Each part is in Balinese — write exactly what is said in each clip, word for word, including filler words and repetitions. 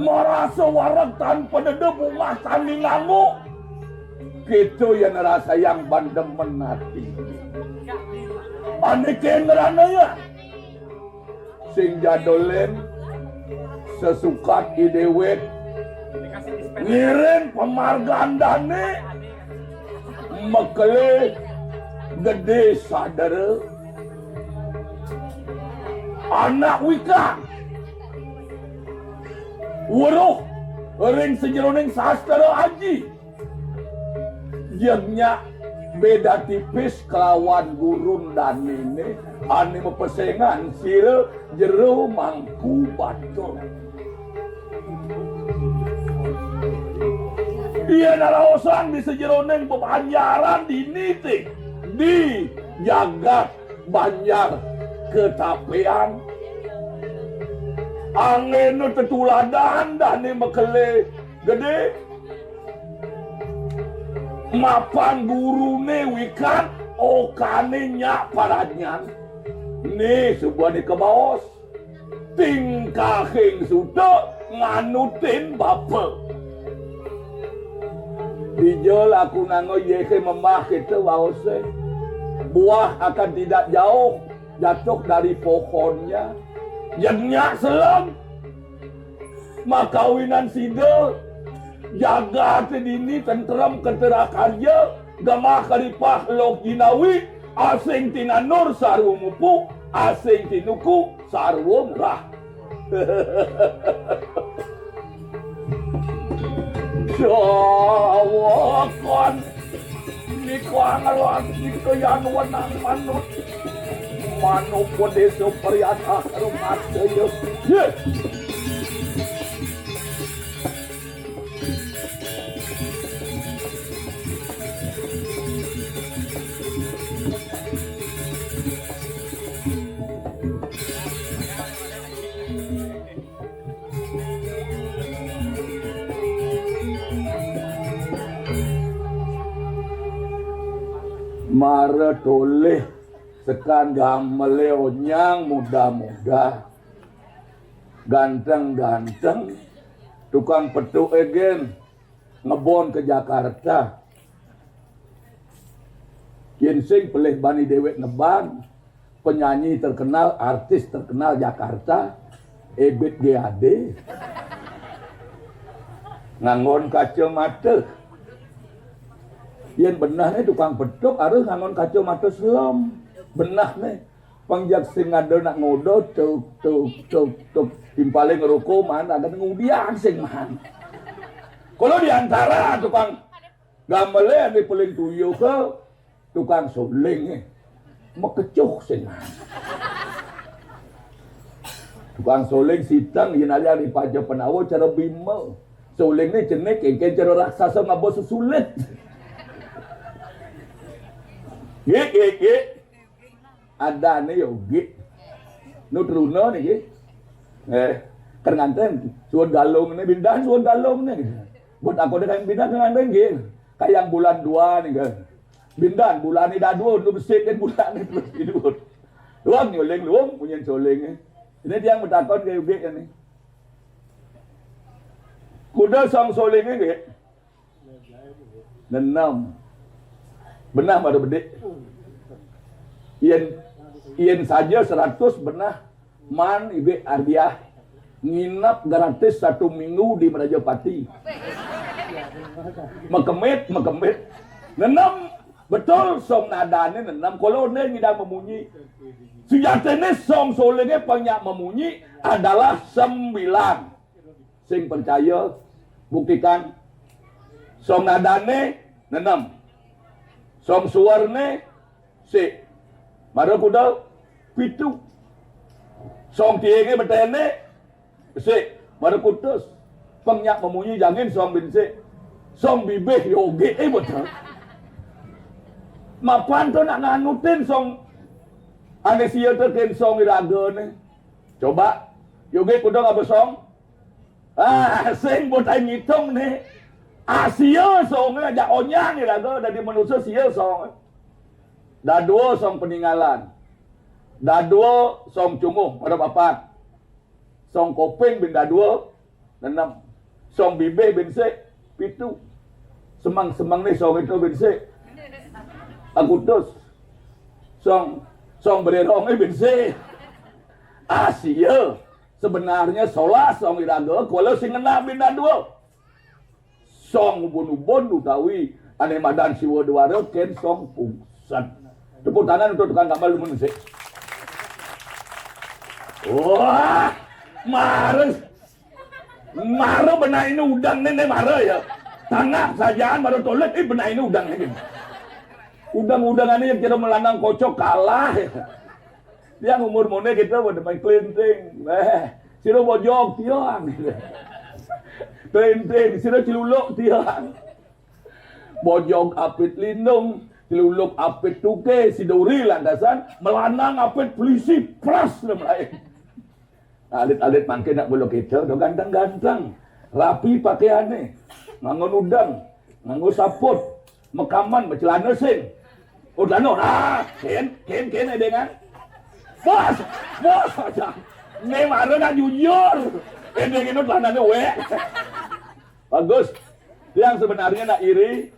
Marasa wareg tan padeda, bungah tan linglanggu. Kita yen rasayang ban demen ati. Ané kén ngranayang. Sing jadolin sesukat i déwék ngiring pamargan dané makelé gedé sadera anak wikan weruh ring sajeroning sastra aji. Jegnya béda tipis kelawan gurun danéné ané mapesengan sira jero mangku batur. Ia naraosang di sajeroning bebanjaran dini ti di jagat Banjar Ketapéan. Anggéna tetuladan dané makelé gedé. Mapan guruné wikan, okané nyak paradnyan. Né subané kabaos. Tingkahing suda nganutin bapa. Dija laku nanggo yéhé memah kita waosé. Buah akan tidak jauh jatuh dari pohonnya. Jegnya selem. Makawinan sida, jagaté dini tentrem keterakarya, gamah karipah loh jinawi, asing tinandur sarwa mupu, asing tinuku sarwa murah. Sawakan nika anglatika yan wenang manut. Manut padésa priyata rumasa ya. Yé. Mara tolih sekan gamelé onyang muda-muda, ganteng-ganteng, tukang petuké gén ngebon ke Jakarta. Yén sing pelih bani déwék ngeban, penyanyi terkenal, artis terkenal Jakarta, Ebit G Ade. Nganggon kacamata. Yén benehné tukang petuk harus nganggon kacamata selem. Benehné. Pang jak sing ada nak ngoda, tuk, tuk, tuk, tuk. Timpalé ngeroko, man, ada ngudian sing man. Kalau di antara tukang gamelé ané paling tuyuh ke tukang suling, eh. Makecuh sing man. Tukang suling siteng, yén alih di paja Penawa cara Bima. Sulingné cenik, kéngkén cara raksasa ngaba sesulit. Gik, gik, gik. Adané ya gik. Nu truna niki. Eh, kan nganten suud galung né, bindan suud galung né. Buat aku dengan bindan nganten nggih. Kayang bulan dua nih kan. Bindan bulané dadua, nu besik kan bulané terus tidur. Luang nyuling, luang punyen suling. Ini tiang matakon ka Yogi nih. Kuda song sulingé nggih. Nenem. Benah mara bedik. Yén, yén saja seratus benah man ibik ardiah nginep gratis satu minggu di Merajapati. Makemit, makemit. Nenem, betul song nadané nenem. Kala né ngidang mamunyi. Sujatiné song sulingé pang nyak mamunyi adalah sembilan. Sing percaya, buktikan. Song nadané nenem. Song suarné sik. Mara kuda pitu. Song tiingé beténé sik. Mara kutus. Pang nyak mamunyi jangin song bin sik. Song bibih Yogi, eh, betul. Mapan to nak nganutin song ané sia tekén song iragané. Coba, Yogi kuda ngaba song? Ah, sing botai ngitung né. Asia songé ajak onyang iraga dadi manusa sia song. Dadua song peninggalan. Dadua song cunguh pada papat. Song koping bin dadua. Nenem. Song bibih bin sik, pitu. Semeng-semeng nih song itu bin sik. Agustus. Song, song bererong bin sik. Asia. Sebenarnya solas song iraga, kuala sing ngenah bin dadua. Song ubun-ubun utawi ane madan Siwa Dwara ken song pungsen. Tepuk tangan untuk tukang gambar mun sik. Wah, mara. Mara benai ini udang ni, ni mara ya. Tangap sajaan baru tolak, eh, benai ini udang ni. Udang-udang ane yang kira melanang kocok kalah ya. Tiang umur mone kita pada main kelinting. Eh, sira bojog tiang. Kelinting, sira celuluk tiang. Bojog apit lindung, celuluk apit tuke, si duri lantasan, melanang apit polisi, pras dan lain. Alit-alit mangkin nak bulu kita, udah ganteng-ganteng. Rapi pakaiannya. Nganggo udang, nganggo saput, mekaman, becelana sing. Oh, celana, ah, ken, ken, ken, dengan. Bos, bos aja. Ni mara nak jujur. Ini, ini celananya, wek. Bagus. Yang sebenarnya nak iri,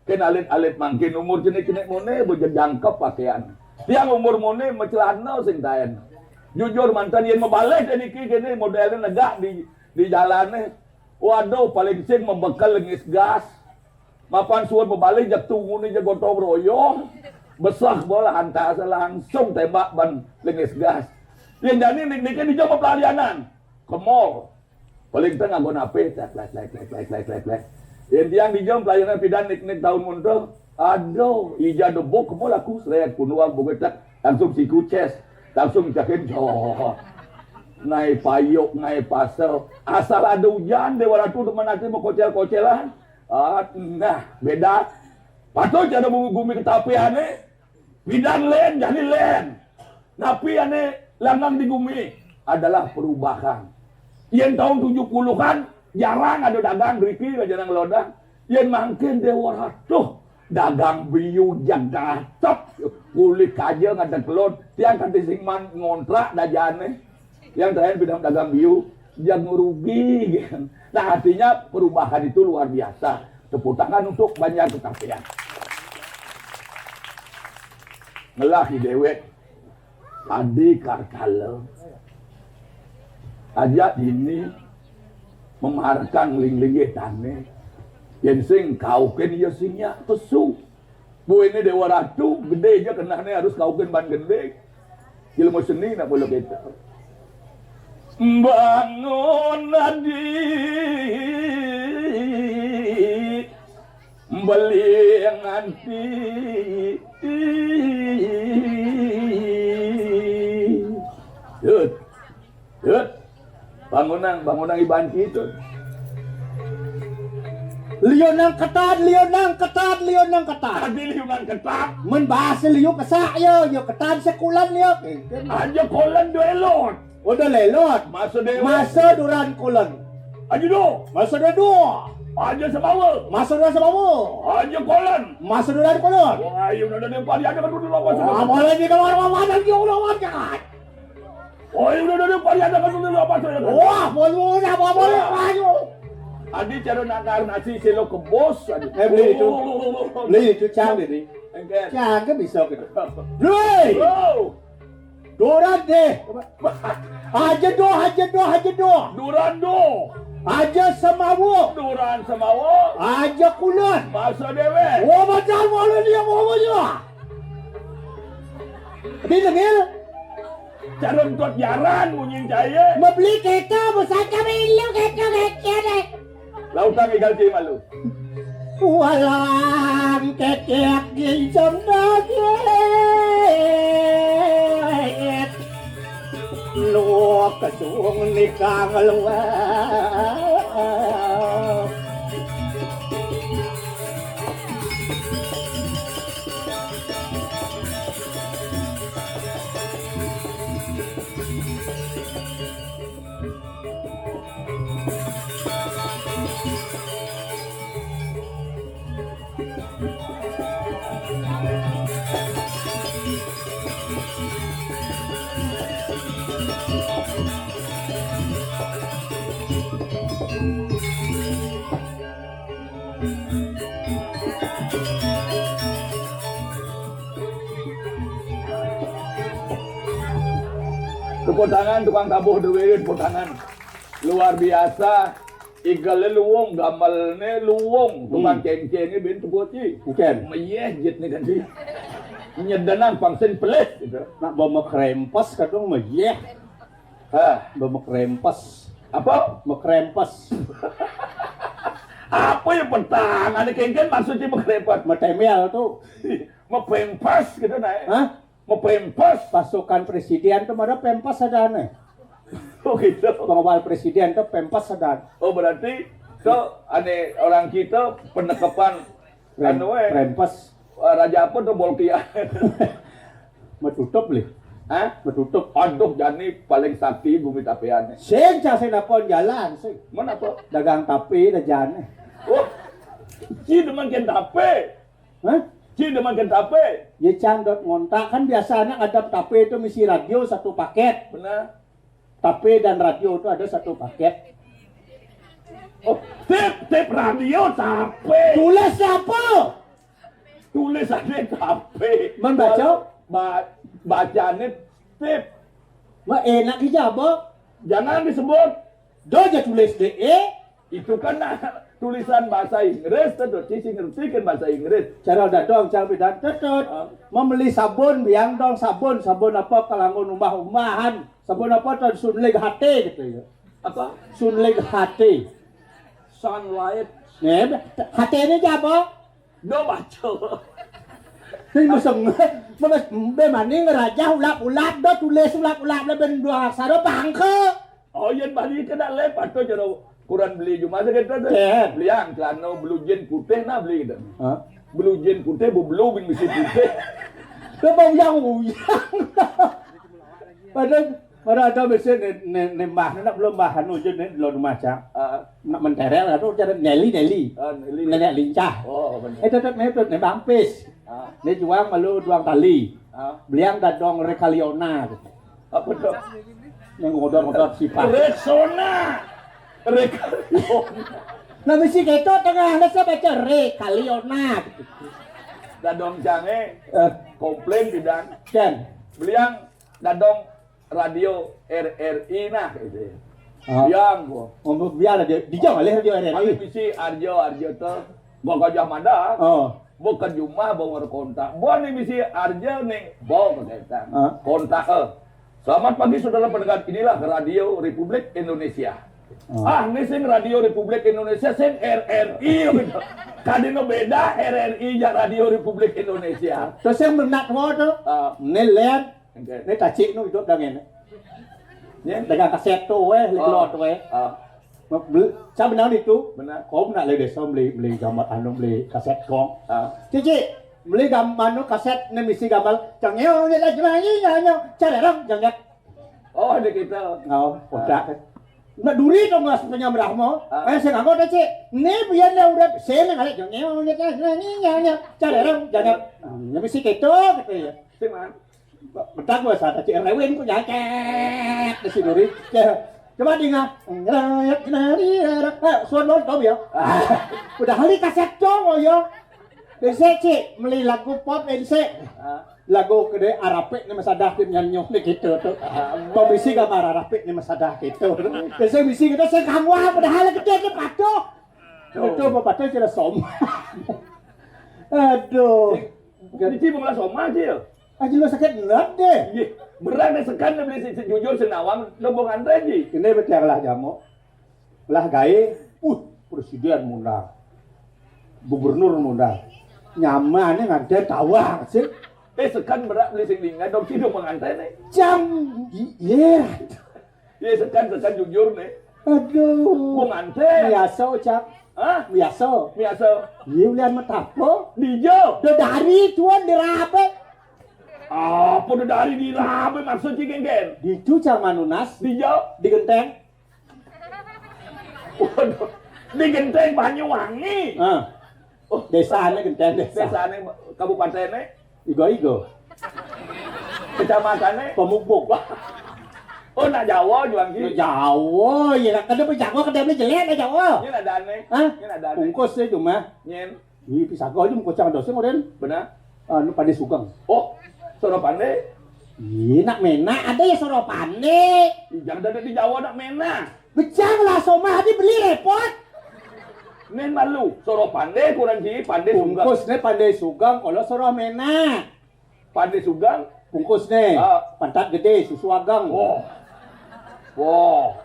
ken alit-alit mangkin umur cenik-cenik mone, bejejangkep pakaian. Tiang umur mone, mecelana sing taen. Jujur mantan yen mebalik dan iki kene modelnya negak di, di jalane. Waduh, paling sing membekel lengis gas. Mapan suwun bebalik jak tungune jak gotong royong. Besah bola antar langsung tembak ban lengis gas. Yen jani nik-nike di jaba pelarianan. Ke mall. Paling tengah gua nape, tek, tek, tek. Yen tiang di jam pelayanan pidan nik-nik tahun muntul. Aduh, ija debok ke mall aku, seret punuang bugetek. Langsung siku ces. Langsung cakin joh. Ngai payuk, ngai pasal. Asal ada hujan, Dewa Ratu demen ati mau kocel-kocelan. Ah, nah, beda. Patut ada bumi, bumi ketapian, eh. Pidan len, jani len. Napi ane langang di gumi adalah perubahan. Yen tahun tujuh puluhan, jarang ada dagang, riki aja nang lodang. Yen mangkin Dewa Ratu, dagang biu jagatep, kulit aja ngadeg lon, tiang kanti sing man ngontrak dajane. Yang terakhir bidang dagang biu, yang rugi. Nah, artinya perubahan itu luar biasa. Tepuk tangan untuk Banjar Ketapian. Ngelah di dewek. Adi Karkala. Aja dini memarkang ling-linge tane. Yen sing kaukin ya sing nyak pesu. Buine Dewa Ratu, gede aja kenane harus kaukin ban gede. Ilmu seni nak boleh kita. Bangun adi beli nganti. Dut. Dut. Bangunang, bangunang iban kita. Liunang ketan, liunang ketan, liunang ketan. Adi liunang ketan. Men bahasa liu kesak ya, ya ketan sekulan ya. Aja kolan dua elot. Udah lelot. Masa dewa. Masa duran kolan. Aja do. Masa dua dua. Aja semawa. Masa dua semawa. Aja kolan. Masa duran kolan. Wah, ayo udah ada padi ada kan dulu apa sudah. Apa lagi kalau orang mana dia orang mana? Oh, udah ada padi ada kan dulu apa sudah. Wah, boleh apa boleh ayo. Adi cara nakar nasi selo kebos aja. Eh, beli itu. Beli itu cang ini. Enggak. Cang ke bisa gitu. Beli. Oh. Duran deh. Aja doh, aja doh, aja doh. Duran doh. Aja semawa. Duran semawa. Aja kulon. Masa dewe. Wah, macam mana dia mau aja. Di tengil. Cara tuat jaran bunyi cahaya. Membeli kereta, besar kami lu kereta, kereta deh. Lautang igal ti malu. Walang ketek ginseng dagit. Lu kesung nikang luar. Potangan tukang tabuh duit, potangan. Luar biasa. Igelé luung, gamelné luung, tukang Hmm. céngcéngé bén tebut, Ci. Bukan. Méyéh jitné kan, Ci. Nyedenang pangsin pelih gitu. Nak bawa makrempes kadung méyéh. Hah? Bawa makrempes. Apa? Makrempes. Apa ya petang? Ada kéngkén maksudnya makrempes. Matemel tuh. Mapempes gitu, nah. Hah? Mapempes. Pasukan presiden tuh ada pempes adané. Oh gitu. Pengawal presiden tuh pempes ada. Oh, berarti tuh ané orang kita penekepan Rem-, anu, eh. Rempes. Eh, Raja apa tuh, Bolkiah? Metutup lih. Hah? Metutup. Aduh, jani paling sakti bumi tapian. Sing cah sing napon jalan sing. Mana apa? Dagang tape dah jani. Oh, Ci demen kén tape. Hah? Ci demen kén tape. Ya cang dot ngontak kan biasanya ada tape itu misi radio satu paket. Benar. Tape dan radio itu ada satu paket. Oh, tip, tip radio tape. Tulis apa? Tulisannya tape. Membaca? Ba-, bacanya tip. Wah, enak aja, Bo. Jangan disebut. Do aja tulis D E. Itu kan, nah, tulisan bahasa Inggris, tuh, Ci sing ngerti kan bahasa Inggris. Cara dadong, cara bidan, tetut. Ah. Membeli sabun, biang dong sabun, sabun apa kalanggun umbah-umbahan, sabun apa tuh, Sunlight H T gitu ya. Apa? Sunlight H T. Sunlight. Nih, H T ini siapa? Do baca. Ini musim, musim, be mani ngerajah ulap-ulap, do tulis ulap-ulap, do ben dua aksara bangke. Oh, yén bali kena lé patuh jero kuran beli jumah sekitar tuh. Iya. Beli yang celana blue jean putih nah beli gitu. Hah? Blue jean putih, bu blue bin bisi putih. Ke bau yang uyang. Pada, pada ada bisi ne, ne, ne mbah, nak belum mbah anu je ne, belum rumah cak. Ah. Nak menterel atau cara neli, neli. Ah, neli. Nenek lincah. Oh, bener. Eh, tetap metode ne bampis. Ah. Ne juang malu duang tali. Ah. Beliang dadong rekaliona. Apa tuh? Yang ngodot-ngodot sifat. Rexona. Rexona. Nah, bisi keto tengah, nah, saya baca Re Kaliona. Dadong cangé, eh, komplain bidan. Kan? Beliang dadong radio R R I nah gitu. Ah. Beliang gua. Oh, biar aja. Dijang alih radio R R I. Bisi Arjo, Arjo tuh. Gua Gajah Mada. Oh. Bukan jumah bawa kontak. Buat nih misi Arjo nih bawa kontak. Ah. Kontak, eh. Selamat pagi saudara pendengar, inilah Radio Republik Indonesia. Ah. Ah, ini sing Radio Republik Indonesia, sing R R I gitu. Kadino beda R R I ja Radio Republik Indonesia. Terus yang benak mau tuh, ah, neler, oke, ini tacik nu hidup dengan ini. Ya. Dengan kaset tuh, weh, oh, lihat tuh, weh. Ah. Beli, saya benar itu. Benar. Kau nak lagi desa beli, beli gambar anu, beli kaset kong. Ah. Cici, beli gambar anu kaset ne misi gambar. Cengeo ne lagi lagi nyanyo, cererong jengget. Oh, ada kita. Oh, udah. Nak duri dong mas penyambrah mau. Ah. Eh, saya nganggo deh, Cik. Ini biar dia udah sini kali cengeo ne lagi nyanyo, cererong jengget. Ya misi gitu gitu ya. Sing mana? Bedak gua saat Cik Rewin ku nyacet di si duri. Coba dengar. Ngerayat nari rara. Eh, suan lo tau ya. Udah hari kaset dong oh ya. Biasa Cik beli lagu pop ensé. Ah. Lagu kedé arapik nih masadah tim nyanyi nih gitu tuh. Ah. Pemisi gambar arapik nih masadah gitu. Biasa misi kita saya kamu padahal gede nih patuh. Tuh. Itu bapak tuh kira som. Aduh. Sing, di Cibung lah som aja ya. Aja lu sakit berat deh. Iya, berat deh sekan deh beli si, si jujur senawang rombongan tadi. Ini betul lah jamu. Lah gaé, uh, presiden mundar. Gubernur mundar. Nyamannya nganten tawang sih. Eh, sekan berat beli sing dingin dong, hidup pengantin nih. Jam, i-, iya. Iya, sekan, sekan jujur nih. Aduh. Pengantin. Biasa, Cak. Hah? Biasa. Biasa. Iya, ulian matapo. Dijo. Dedari tuan dirabe. Apa dedari dirabe maksud Ci Genggen? Ditu Cang Manunas. Dijo. Di Genteng. Waduh. Di Genteng Banyuwangi. Ah. Oh. Desane Genteng, desa. Desane, kabupatene? Igo-igo. Kecamatane? Pemupuk. Oh, nak Jawa juang ki. Jawa, ya kan ada Jawa, kada beli jelek lah Jawa. Ini ada aneh. Hah? Ini ada aneh. Bungkus sih cuma. Nyen. Wih, pisaga aja mau kocang dosa modern. Benar. Anu Pande Sugeng. Oh, sono Pande. Ih, nak ménak ada ya soropané. Jangan ada di Jawa nak ménak. Bejang lah somah di beli repot. Nén malu, soropané kurang ji, pandé sunggang. Bungkus né pandé sunggang, kalau soroh ménak. Pandé sunggang? Bungkus né. Ah. Pantat gedé, susu ageng. Wah. Wah.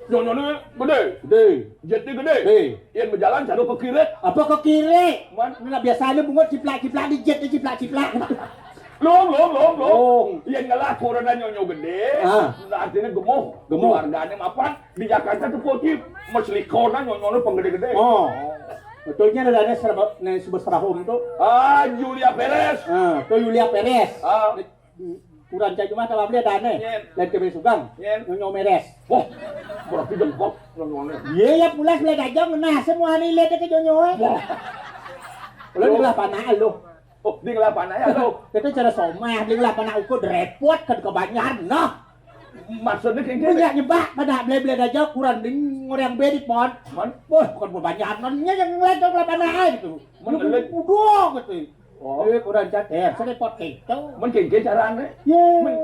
Nyonyoné gedé. Gedé. Jitné gedé. Gedé. Yén bejalan caru kekirik. Apa kekirik? Man. Nah, biasané bungut ciplak-ciplak di jitné ciplak-ciplak. Lung, lung, lung, lung. Lung. Yén ngelah kurenan nyonyo gedé, ah, artiné gemuh. Gemuh. Keluargané mapan. Di Jakarta tuh poci, mas likona nyonyoné penggedé-gedé. Oh. Betulnya ada né serba né sebesrahum tuh. Ah, Julia Perez. Ah, tuh Julia Perez. Ah. Kurang cai cuma kalau beli ada né. Nyén. Lain kebeli sugang. Nyén. Nyonyo meres. Wah, berarti dengkok nyonyoné. Iya ya pulas beli dajang nah semua nih lihat ke nyonyo. Wah. Lo di belah panah lo. Oh, di ngelah panah ya lo. Kita cara somah, di ngelah panah ukur repot kan kebanyakan nah. Maksudnya kayak gini. Punya nyebak pada beli-beli aja kurang ding orang beri pon. Man? Wah, bukan kebanyakan nya yang ngeliat dong lah panah gitu. Man, lu ngeliat. Udah gitu. Oh. Eh, kurang cater, serepot itu. Man kayak gini caranya. Ye. Man,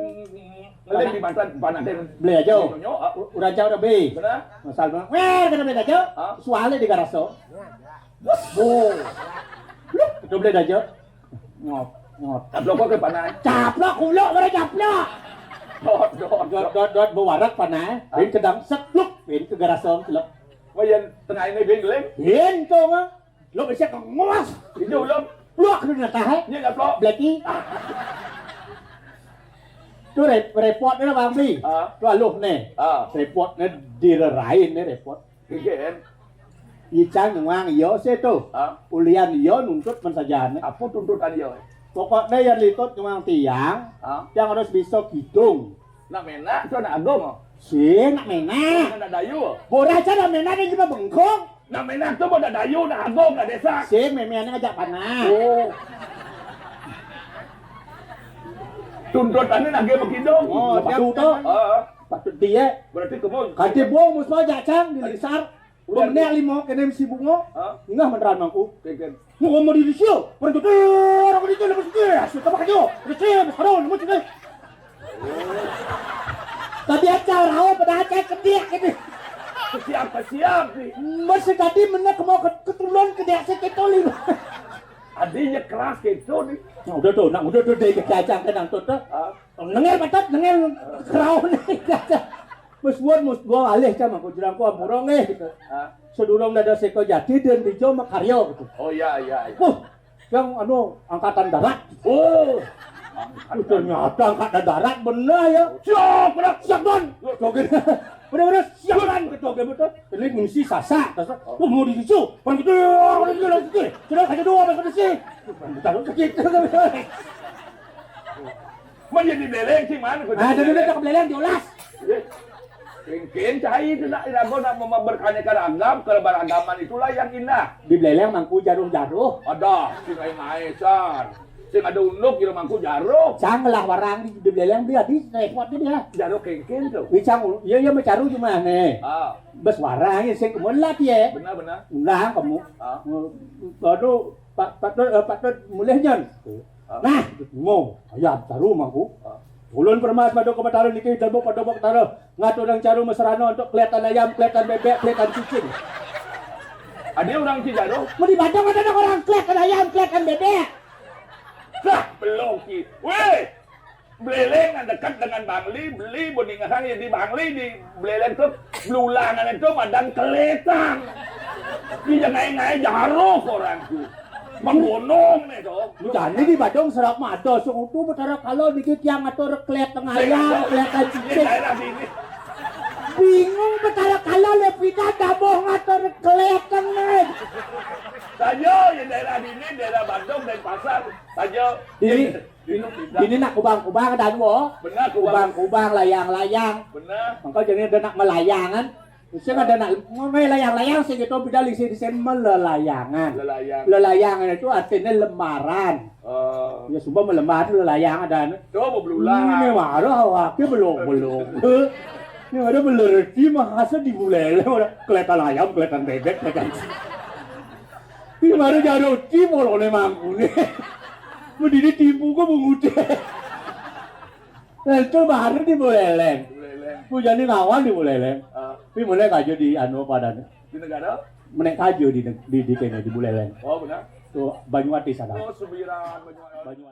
ngeliat di mata panah deh. Beli aja. Nyonyo, ah. U-, urang cau udah be. Benar. Masal mah. Wér kena beli aja. Ah. Suale di garaso. Bus. Oh. Lu udah beli aja. Nyot, nyot. Caplok kok ke panah. Caplok kulo bare caplok. Dot, dot, Dot dot. Dot dot bawarak panah. Ah. Bin kedang sekluk bin ke garaso celep. Wah, yang tengah ini bin gelem. Bin tuh mah. Lo bisa kenguas. Itu belum. Plok lu natah. Ini enggak plok. Bleki. Tuh rep-, repotnya Bang Bli. Ah. Tuh aluh nih. Ah. Repotnya direrain nih repot. Iya kan? Icang nyuang iyo sih tuh. Ah. Ulian iyo nuntut mensajane. Apa tuntutan iyo? Pokoknya yang litut nyuang tiang, ah, yang harus bisa kidung. Nak menak tuh nak agung. Sing nak menak. Nak dayu. Boraca nak menak dia cuma bengkong. Nak menak tuh bodak dayu, nak agung, nak desa. Sing memeannya ngajak panah. Oh. Tuntutannya nak game kidung. Oh, dia tuh. Ah. Patut dia. Berarti kamu. Kati bong mus mau jacang di lisar. Udah. Bang nek limo kene misi bungo. Hah? Ngah meneran mangku. Keken. Mau mau di lisio. Pergi tuh, aku di tuh, aku di tuh. Suka pakai yo. Kecil, harus nemu sini. Tapi acar, hau pada acar kediak gitu. Siapa siap nih? Masih tadi mana mau ke-, ketulon kediak sakit toli. Adanya keras gitu nih. Nah, udah tuh, nak udah tuh deh kecacang kenang tuh tuh. Ah. Nengel patat, nengel kerau nih. Mus buat mus dua alih cama ku jerangku ampura nggih gitu. Ah. Sedurung dada seko jati dan dijo makaryo gitu. Oh iya iya iya. Wah, yang anu angkatan darat. Oh. Ternyata angkatan darat benar ya. Siap, benar. Siap, Don. Joget. Benar-benar siap, Don. Joget betul. Ini ngisi sasak, sasak. Oh. Wah, mau di situ. Pan gitu, pan gitu, pan gitu. Sudah aja dua, pas kondisi. Taruh sakit. Mun jadi beleng sih, man. Ah, dulu dah ke beleng, diolas. Mungkin cai itu nak irago nak mem-, berkaneka ragam, keberagaman itulah yang indah. Di beleng mangku jaruh-jaruh. Ada, sing ai maesan. Sing ada unduk, kira mangku jaruh. Cang lah warang di, di beleng dia, di repot dia. Jaruh kengken tuh. Wicang, iya, iya, mecaru cuma nih. Ah. Bes warang, sing kemulat ya. Benar, benar. Ulang kamu. Ah. Waduh, Pak, Pak Dut, eh, Pak Dut, mulih nyen. Ah. Nah, mo, ayam taru mangku. Ah. Ulun permas pada ke Betara niki, dalbuk pada Betara. Ngatur yang caru mesrano untuk kelihatan ayam, kelihatan bebek, kelihatan cicing. Ada orang Cijaru? Mau di Badung ada orang kelihatan ayam, kelihatan bebek. Lah, belum ki. Weh, Beleleng nang dekat dengan Bangli, beli beningahan ya di Bangli di Beleleng tu belulangan itu madan keletan. Di jangai-ngai jaruh orang tu. Menggunung ni tu. Jadi di Badung serap mado sung tu betara kala niki tiang atur kelet tengah ayam, kelet cicing. Daerah sini. Bingung betara kala le pindah dabuh ngatur kelet tengah. Saja ya daerah sini, daerah Badung, Denpasar, saja. Ini Ini, ini nak kubang-kubang dan wo. Benar, kubang. Kubang-kubang, layang-layang. Benar. Mangka jadi ada nak melayangan. Mesti ada nak ngai layang-layang sing kita bida lisi di sen melelayangan. Lelayangan. Lelayangan itu artinya lemaran. Oh. Ya suba melemar lelayangan dan. Coba belulang. Ini marah awaknya belum belum. Ini ada belerti mah asa di bulele udah kelihatan ayam, kelihatan bebek, kelihatan. Ini baru jaruh tim kalau memang ini. Berdiri tipu ke bungut. Itu baru di Buleleng. Buleleng. Ku jadi ngawal di Buleleng. Ah, Tapi mulai kajo di anu padane. Di negara? Menek kajo di neg- di di kene di Buleleng. Oh, benar. Tuh Banyuwangi sana. Oh, Subiran, Banyuwangi. Banyu